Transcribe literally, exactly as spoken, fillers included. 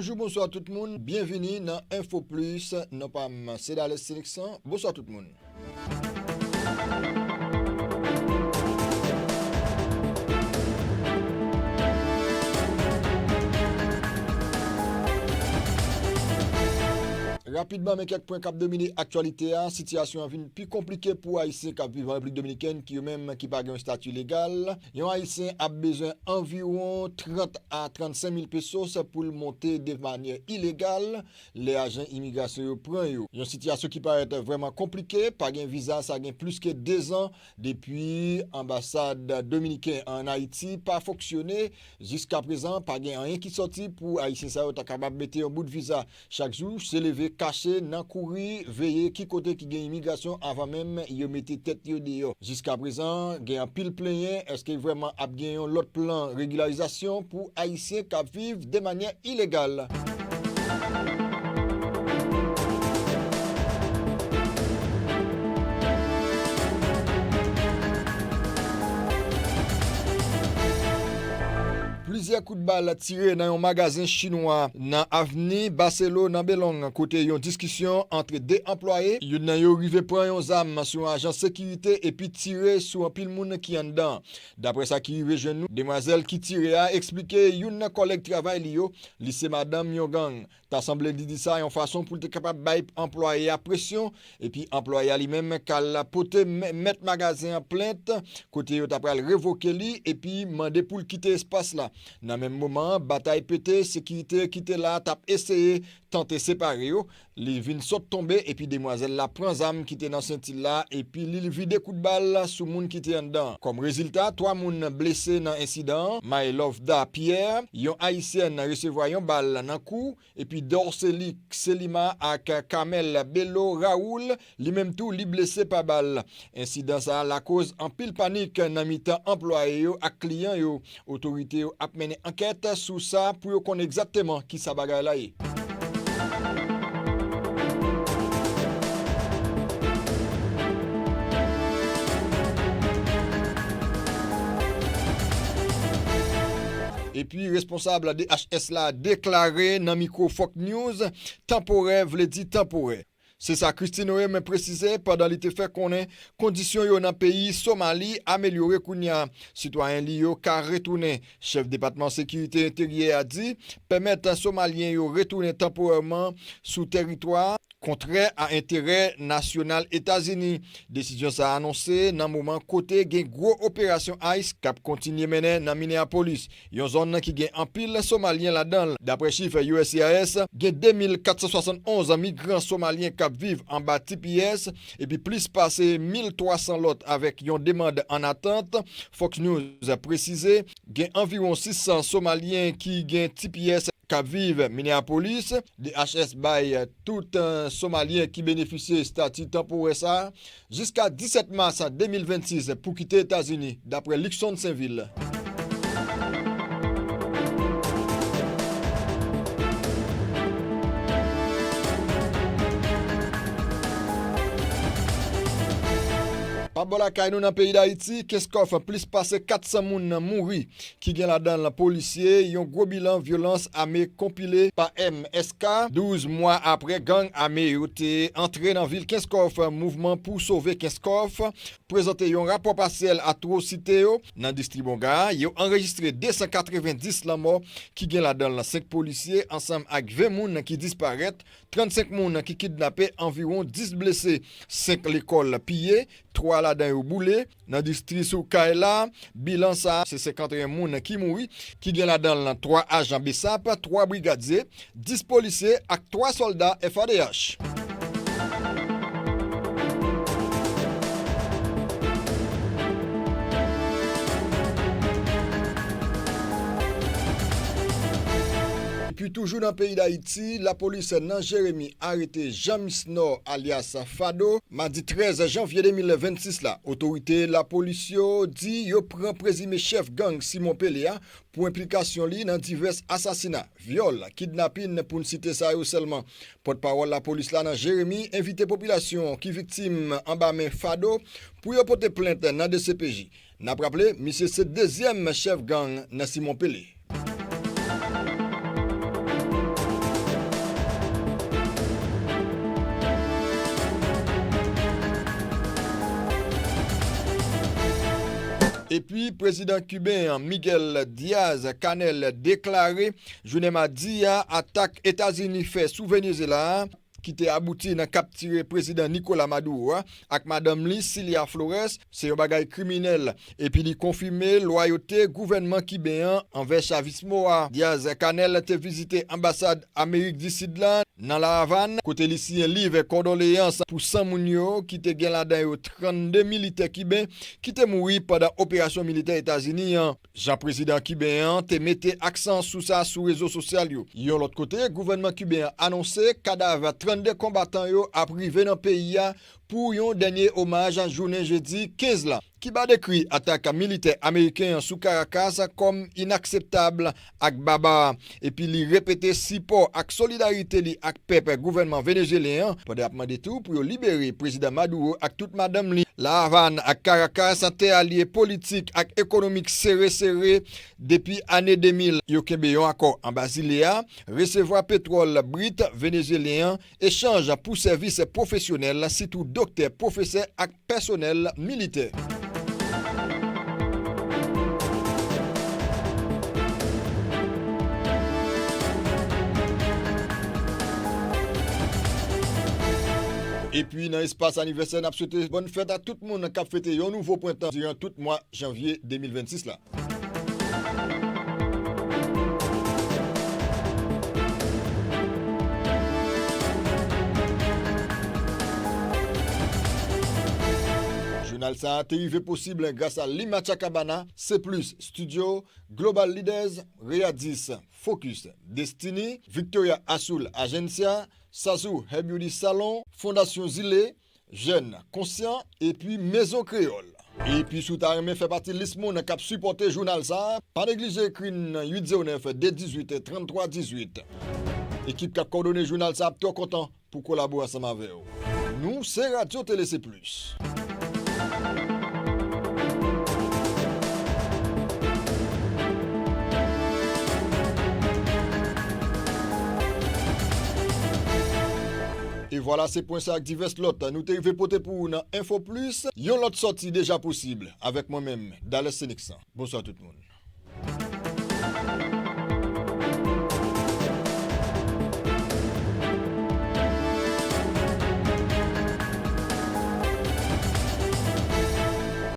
Bonjou, bonswa tout moun. Byenvini nan Info Plus. Non pa m, se Dales Sénixon. Bonswa tout moun. Rapidman, men kèk pwen k ap domine aktyalite a. Sitiyasyon an vin pi konplike pou Ayisyen k ap viv an Repiblik Dominikèn, ki yo menm ki pa gen yon estati legal. Yon Ayisyen ap bezwen anviwon trant a trannsenk mil pesos pou l monte de manyè ilegal lè ajan imigrasyon yo pran yo. Yon sitiyasyon ki parèt vrèman konplike, pa gen viza, sa gen plis ke dezan depi anbasad dominiken an Ayiti pa fonksyone. Jiska prezan, pa gen anyen ki sòti pou Ayisyen sa yo ta kapab mete yon bout viza. Chak jou, se leve kache nan kouri, veye ki kote ki gen imigrasyon avan menm yo mete tèt yo deyò. Jiska prezan, gen anpil plenyen, èske vrèman ap gen yon lòt plan regilarizasyon pou Ayisyen k ap viv de manyè ilegal? Plizyè kout bal tire nan yon magazen chinwa nan avni Baselo nan Belong, kote yon diskisyon ant de anplwaye, youn nan yo rive pran yon zam sou yon ajan sekirite epi tire sou anpil moun ki anndan. Daprè sa ki rive jwenn nou, demwazèl ki tire a eksplike youn nan kòlèg travay li yo, li se madanm yon gang. Ta sanble li di sa yon fason pou l te kapab bay anplwaye a presyon, epi anplwaye a li menm k al pote mè-, mèt magazen an plent, kote yo ta pral revoke li epi mande pou l kite espas la. Nan menm moman an, batay pete, sekirite ki te la t ap eseye tante separe yo. Li vin sot tonbe epi demwazèl la pran zam ki te nan senti l la epi li vide kout bal sou moun ki te anndan. Kòm rezilta, twa moun blese nan ensidan an. Mylovda Pierre, yon Ayisyèn, resevwa yon bal nan kou, epi Dorcely Selima ak Kamel Bello Raoul, li menm tou, li blese pa bal. Ensidan sa a lakoz anpil panik nan mitan anplwaye yo ak kliyan yo. Otorite yo ap mennen ankèt sou sa pou yo konn egzakteman ki sa bagay la ye. Epi, responsab D H S la deklare nan mikwo Fox News, tanporè vle di tanporè. Se sa Christine Oem presize pandan li te fè konnen kondisyon yo nan peyi Somali amelyore kounye a. Sitwayen li yo ka retounen. Chèf Depatman Sekirite Enteryè a di, pèmèt Somalyen yo retounen tanporèman sou tèritwa a, kontrè a enterè nasyonal Etazini. Desizyon sa a anonse nan moman kote gen gwo operasyon ice k ap kontinye mennen nan Minneapolis, yon zòn ki gen anpil Somalyen ladan l. Daprè chif U S C I S, gen de mil kat san swasannonz migran somalyen k ap viv anba T P S, epi plis pase mil twa san lòt avèk yon demann annatant. Fox News presize, gen anviwon sis san Somalyen ki gen T P S k ap viv Minneapolis. D H S bay tout, eh, Somalyen ki benefisye estati tanporè sa a jiska disèt mas de mil vennsis pou kite Etazini, daprè Luckson Sainvil. Pa bò lakay nou nan peyi Dayiti, Kenskòf, plis pase kat san moun mouri, ki gen ladan l polisye, yon gwo bilan vyolans ame konpile pa M S K. Douz mwa apre gang ame yo te antre nan vil Kenskòf, Mouvman pou Sove Kenskòf prezante yon rapò pasyèl atwosite yo nan distri Bonga. Yo anrejistre de san katrevenndis lanmò, ki gen ladan l senk polisye ansanm ak ven moun ki disparèt, trannsenk moun ki kidnape, anviwon dis blese, senk lekòl piye, twa ladan yo boule. Nan distri Soukay la, bilan sa a, se senkannteyen moun ki mouri, ki gen ladan l twa ajan BSAP, twa brigadye, dis polisye ak twa sòlda F A D H. Epi toujou nan peyi Dayiti, lapolis nan Jeremi arete Jean Misnor alyas Fado, madi trèz janvye de mil vennsis la. Otorite lapolis yo di yo pran prezime chèf gang Simon Pele a pou enplikasyon li nan divès asasina, vyòl, kidnapin, pou n site sa yo sèlman. Pòtpawòl lapolis la nan Jeremi envite popilasyon ki viktim anba men Fado pou yo pote plent nan D C P J. N ap raple, misye se dezyèm chèf gang nan Simon Pele. Epi, prezidan kiben an, Miguel Diaz-Canel, deklare jounen madi a, atak Etazini fè sou Venezuela a, ki te abouti nan kaptire prezidan Nicolas Maduro a ak madanm li, Cilia Flores, se yon bagay kriminèl. Epi li konfime lwayote gouvènman kiben an anvè chavismo a. Diaz-Canel te vizite anbasad Amerik di Sid la nan La Avàn, kote li siyen liv kondoleyans pou san moun yo, ki te gen ladan yo trannde militè kiben ki te mouri pandan operasyon militè Etazini an. Jan prezidan kiben an te mete aksan sou sa sou rezo sosyal yo. Yon lòt kote, gouvènman kiben an anonse kadav trannde konbatan yo ap rive nan peyi a pou yon dènye omaj jounen jedi kenz la. Kiba dekri atak militè ameriken an sou Caracas kòm inakseptab ak baba, epi li repete sipò ak solidarite li ak pèp gouvènman venezuelyen an, pandan ap mande tou pou yo libere prezidan Maduro ak tout madanm li. La Avàn ak Caracas te alye politik ak ekonomik sere sere depi ane de mil. Yo kenbe yon akò anba zile a, resevwa petwòl brit venezuelyen an, echanj pou sèvis pwofesyonèl, sitou doktè, pwofesè ak pèsonèl militè. Epi nan espas anivèsè, n ap swete bòn fèt a tout moun k ap fete yon nouvo prentan diran tout mwa janvye de mil vennsis la. Jounal sa a te rive posib gras a Lima Chakabana, C plus Studio, Global Leaders, Readis, Focus, Destiny, Victoria Azul Agencia, Sazou Hair Beauty Salon, Fondasyon Zile, Jèn Konsyan, epi Mezon Kreyòl. Epi si w ta renmen fè pati lis moun k ap sipòte jounal sa a, pa neglije ekri n nan uit zewo nèf, de dizuit, tranntwa dizuit. Ekip k ap kòdone jounal sa a ap twò kontan pou kolabore ansanm avè w. Nou se Radyo Tele C plus. E vwala, se pwen sa ak divès lòt nou te rive pote pou ou nan Enfo Plis. Yon lòt sòti deja posib avèk mwen menm, Dales Seneksan. Bonswa tout moun.